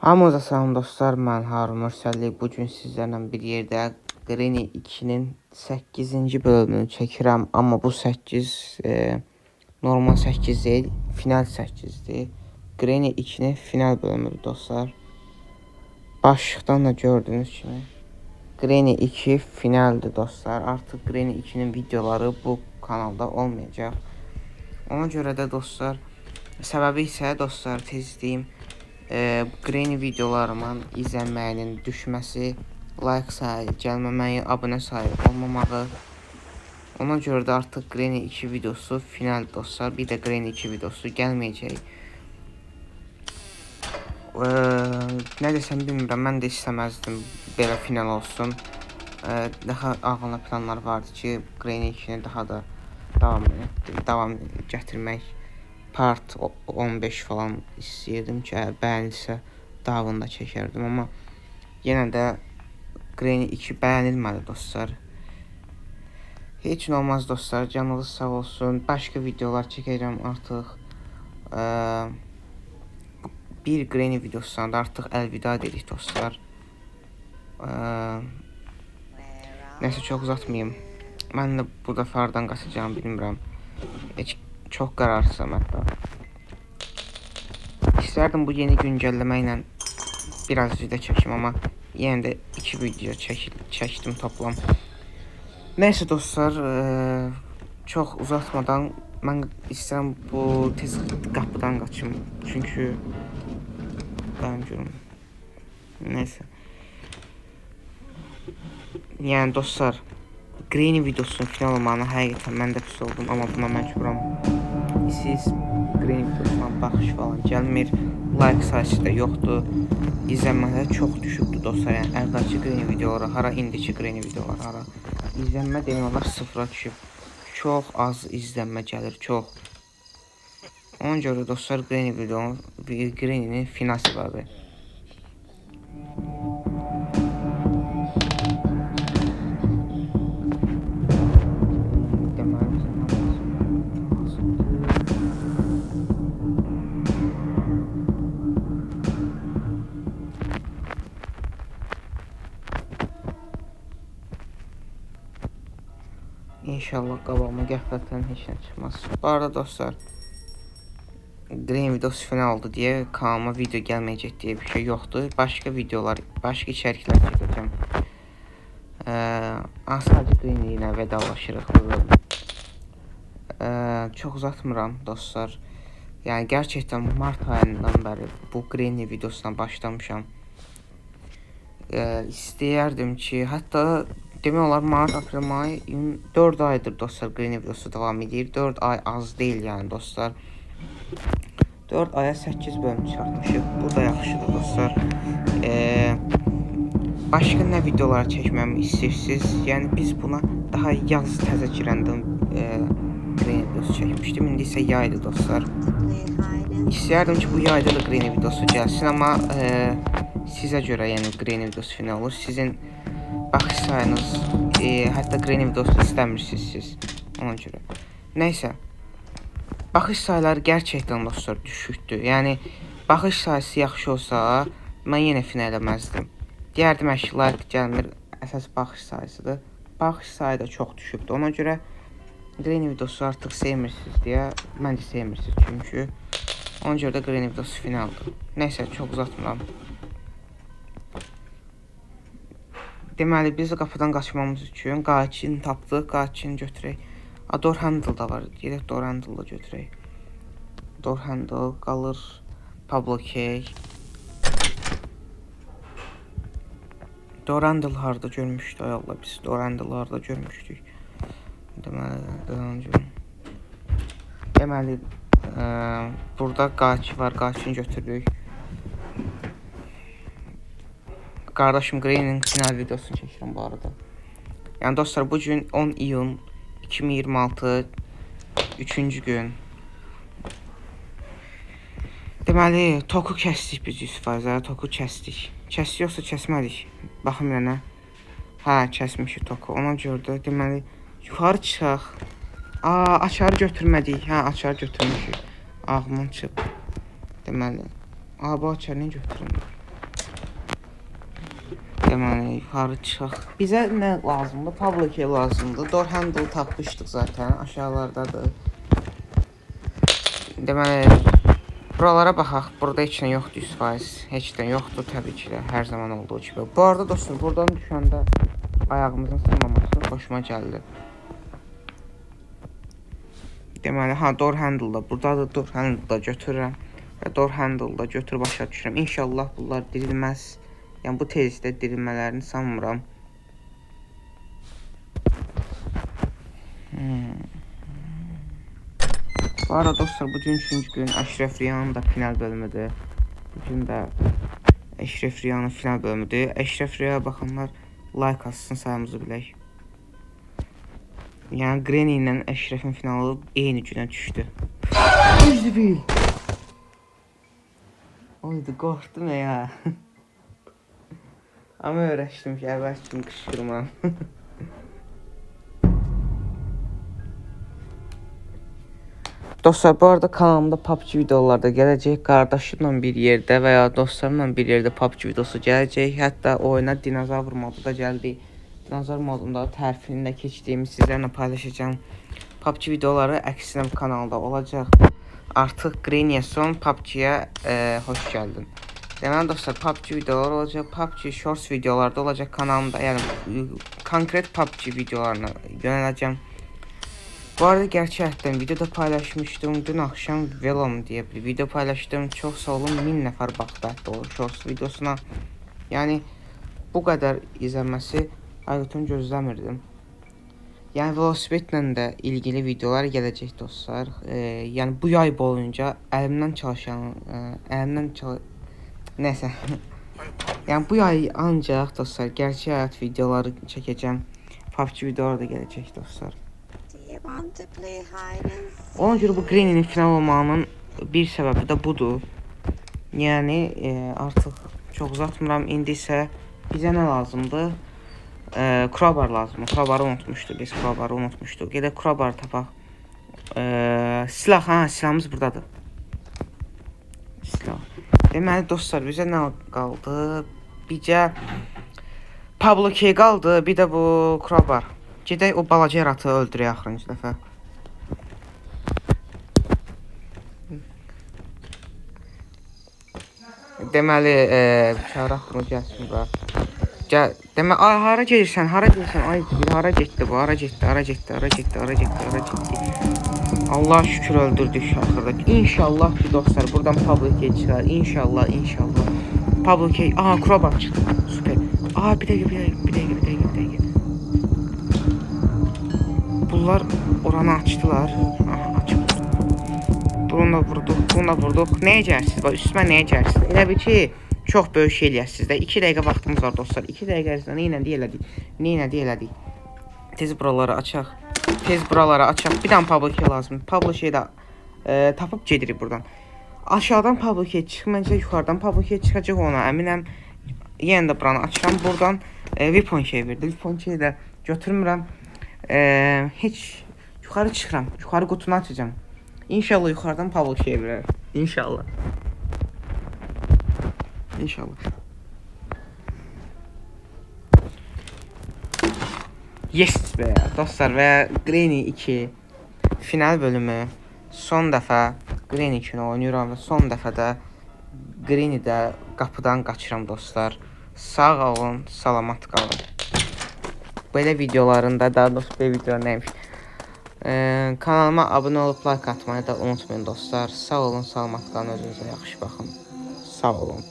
Hamınıza salam dostlar, mən Harun Mürsəlli. Bu gün sizlərlə bir yerdə Granny 2-nin 8-ci bölümünü çəkirəm. Amma bu 8 normal 8 deyil, final 8-dir. Granny 2-nin final bölümüdür dostlar. Başlıqdan da gördüyünüz kimi Granny 2 finaldir dostlar. Artıq Granny 2-nin videoları bu kanalda olmayacaq. Ona görə də dostlar, səbəbi isə dostlar tez deyim, Granny videolarımın izlənməyinin düşməsi, like sayı gəlməməyi, abunə sayı olmamağı. Ona görə də artıq Granny 2 videosu final dostlar. Bir də Granny 2 videosu gəlməyəcək. Nə desəm bilmirəm. Mən də istəməzdim belə final olsun. Daha ağıllı planlar vardı ki, Granny 2-ni daha da davam gətirmək. Part 15 falan istəyirdim ki, əgər bəyənilsə davamını da çəkərdim, amma yenə də Granny 2 bəyənilmədi dostlar. Heç nə olmaz dostlar, canınız sağ olsun. Başqa videolar çəkəcəm artıq. Bir Granny videosundan da artıq əlvida dedik dostlar. Nəysə çox uzatmayım. Mən də bu dəfə hardan qaçacağımı bilmirəm. Heç çox qararsızam hətta. İstərdim bu yeni güncəlləmə ilə biraz video çəkim, amma yenə də 2 video çəkdim toplam. Nəysə dostlar, çox uzatmadan mən istəyirəm bu tez qapıdan qaçım. Çünki ben görüm. Nəysə. Yəni dostlar, Granny videosunun final olmağına həqiqətən mən də pis oldum, amma buna məcburam. Siz Granny videosuna baxış falan gəlmir, like sayısı da yoxdur, izlənmələr çox düşübdür dostlar. Yəni əvvəlki Granny videoları hara, indiki Granny videoları hara. İzlənmə demək olar sıfıra düşüb. Çox az izlənmə gəlir, çox. Ona görə dostlar Granny videonun, Granny'nin final səbəbi. İnşallah qabağıma qəflətən heç nə çıxmaz. Bu arada dostlar, Granny videosu final oldu deyə kanalıma video gəlməyəcək deyə bir şey yoxdur. Başqa videolar, başqa içəriklər çəkəcəm. Sadəcə Granny ilə vedalaşırıq bugün. Çox uzatmıram dostlar. Yəni gerçəkdən mart ayından bəri bu Granny videosuna başlamışam. İstəyərdim ki, hətta demək olar mart, aprel, may, iyun 4 aydır dostlar Granny videosu davam edir. 4 ay az deyil yəni dostlar. 4 aya 8 bölüm çıxartmışıq. Bu da yaxşıdır dostlar. Başqa nə videolar çəkməmi istəyirsiniz? Yəni biz buna daha yaz təzə girəndə Granny videosu çəkmişdim. İndi isə yaydır dostlar. İstəyərdim ki, bu yayda da Granny videosu gəlsin, amma sizə görə yəni Granny videosu final olur. Sizin baxış sayınız, hətta Granny videosu istəmirsiniz siz ona görə. Nəysə, baxış sayları gerçəkdən dostlar düşükdür. Yəni baxış sayısı yaxşı olsa mən yenə final eləməzdim. Deyərdim əşi like gəlmir, əsas baxış sayısıdır. Baxış sayı da çox düşübdür. Ona görə Granny videosu artıq sevmirsiniz deyə, məncə sevmirsiniz çünki. Ona görə də Granny videosu finaldır. Nəysə, çox uzatmıram. Deməli, biz qapıdan qaçmamız üçün qayçını tapdıq, qayçını götürək. A, door handle da var. Gedək door handle da götürək. Door handle qalır Pablo Key. Door handle harda görmüşdük? Ay Allah, biz door handle harda görmüşdük? Deməli, deməli, burada qayçı var, qayçını götürürük. Qardaşım Granny'nin final videosunu çəkirəm bu arada. Yəni dostlar, bu gün 10 iyun 2026 3-cü gün. Deməli, toku kəsdik biz 100%, toku kəsdik. Kəsdik yoxsa kəsmədik? Baxım mənə. Hə, kəsmişik toku. Ona görə də deməli, yuxarı çıxaq. Aa, açarı götürmədik. Hə, açarı götürmüşük. Ağlımdan çıxıb. Deməli, bu açar niyə götürülmür? Deməli, yuxarı çıxaq. Bizə nə lazımdır? Pablo Key lazımdır. Door handle tapmışdıq zaten. Aşağılardadır. Deməli, buralara baxaq. Burada heç nə yoxdur 100%. Heç nə yoxdur təbii ki də, hər zaman olduğu kimi. Bu arada dostlar, buradan düşəndə ayağımızın sınmaması xoşuma gəldi. Deməli, ha, door handle da buradadır. Door handle da götürürəm və door handle da götürüb aşağı düşürəm. İnşallah bunlar dirilməz. Yəni bu tezlikdə dirilmələrini sanmıram. Bu arada dostlar, bugün 3-cü gün Əşrəf Riyanın da final bölümüdür. Bugün də Əşrəf Riyanın final bölümüdür. Əşrəf Riyaya baxanlar like atsın, sayımızı bilək. Yəni Granny ilə Əşrəfin finalı eyni günə düşdü. Düzdür bil. Oydu, qorxdum ya. Amma öyrəşdim ki, əvvəl kimi qışqırmam. Dostlar, bu arada kanalımda PUBG videoları da gələcək. Qardaşımla bir yerdə və ya dostlarımla bir yerdə PUBG videosu gələcək. Hətta oyuna dinozavr modu da gəldi. Dinozavr modunda tərifini də keçdiyimi sizlərlə paylaşacağım. PUBG videoları əksinə bu kanalda olacaq. Artıq Granny'yə son, PUBG-yə xoş gəldin. Deməli dostlar, PUBG videoları olacaq, PUBG Shorts videoları da olacaq kanalımda. Yəni konkret PUBG videolarına yönələcəm. Bu arada gerçək həyatdan video da paylaşmışdım. Dün axşam Velom deyə bir video paylaşdım. Çox sağ olun, 1000 nəfər baxdı hətta o Shorts videosuna. Yəni bu qədər izlənməsi həqiqətən gözləmirdim. Yəni velosipedlə də ilgili videolar gələcək dostlar. Yəni bu yay boyunca əlimdən çalışan, əlimdən çal Nəysə. Yəni bu yay ancaq dostlar gerçək həyat videoları çəkəcəm. PUBG videoları da gələcək dostlar. Ona görə bu Granny'nin final olmağının bir səbəbi də budur. Yəni artıq çox uzatmıram. İndi isə bizə nə lazımdır? Crowbar lazımdır. Crowbarı unutmuşduq biz. Crowbarı unutmuşduq. Gedək crowbar tapaq. Silah, ha, silahımız buradadır. Silah. Deməli dostlar, bizə nə qaldı? Bizə Pablo Key qaldı, bir də bu crowbar. Gedək o balaca yaratığı öldürək axırıncı dəfə. Deməli, çağıraq bunu gəlsin bura. Gəl, demə, ay hara gedirsən? Hara gedirsən? Ay, bir hara getdi bu? Hara getdi? Hara getdi? Hara getdi? Hara getdi? Hara getdi? Allah şükür öldürdük axırda. İnşallah ki dostlar, buradan Pablo Key çıxar. İnşallah, inşallah. Pablo Key, aha crowbar çıxdı. Süper. Aa, bir dəqiqə, bir dəqiqə, bir dəqiqə, bir dəqiqə, bir dəqiqə. Bunlar oranı açdılar. Aha, açıblar. Bunu da vurduq, bunu da vurduq. Nəyə gəlirsiniz? Bax, üstümə nəyə gəlirsiniz? Elə bil ki, çox böyük şey eləyəsiniz də. 2 dəqiqə vaxtımız var dostlar. 2 dəqiqə ərzində nə ilə elədik? Nə ilə elədik? Tez buraları açaq. Tez buraları açaq. Bir dənə Pablo Key lazımdır. Pablo Key də tapıb gedirik buradan. Aşağıdan Pablo Key çıxmayacaq, yuxarıdan Pablo Key çıxacaq, ona əminəm. Yenə də buranı açıram. Buradan Weapon Key verdi. Weapon Key də götürmürəm. Heç yuxarı çıxıram. Yuxarı qutunu açacağam. İnşallah yuxarıdan Pablo Key verər. İnşallah. İnşallah. Yes be dostlar və Granny 2 final bölümü. Son dəfə Granny 2-ni oynayıram və son dəfə də Granny-də qapıdan qaçıram dostlar. Sağ olun, salamat qalın. Belə videolarında, daha doğrusu belə videolar nəymiş? Kanalıma abunə olub like atmayı da unutmayın dostlar. Sağ olun, salamat qalın, özünüzə yaxşı baxın. Sağ olun.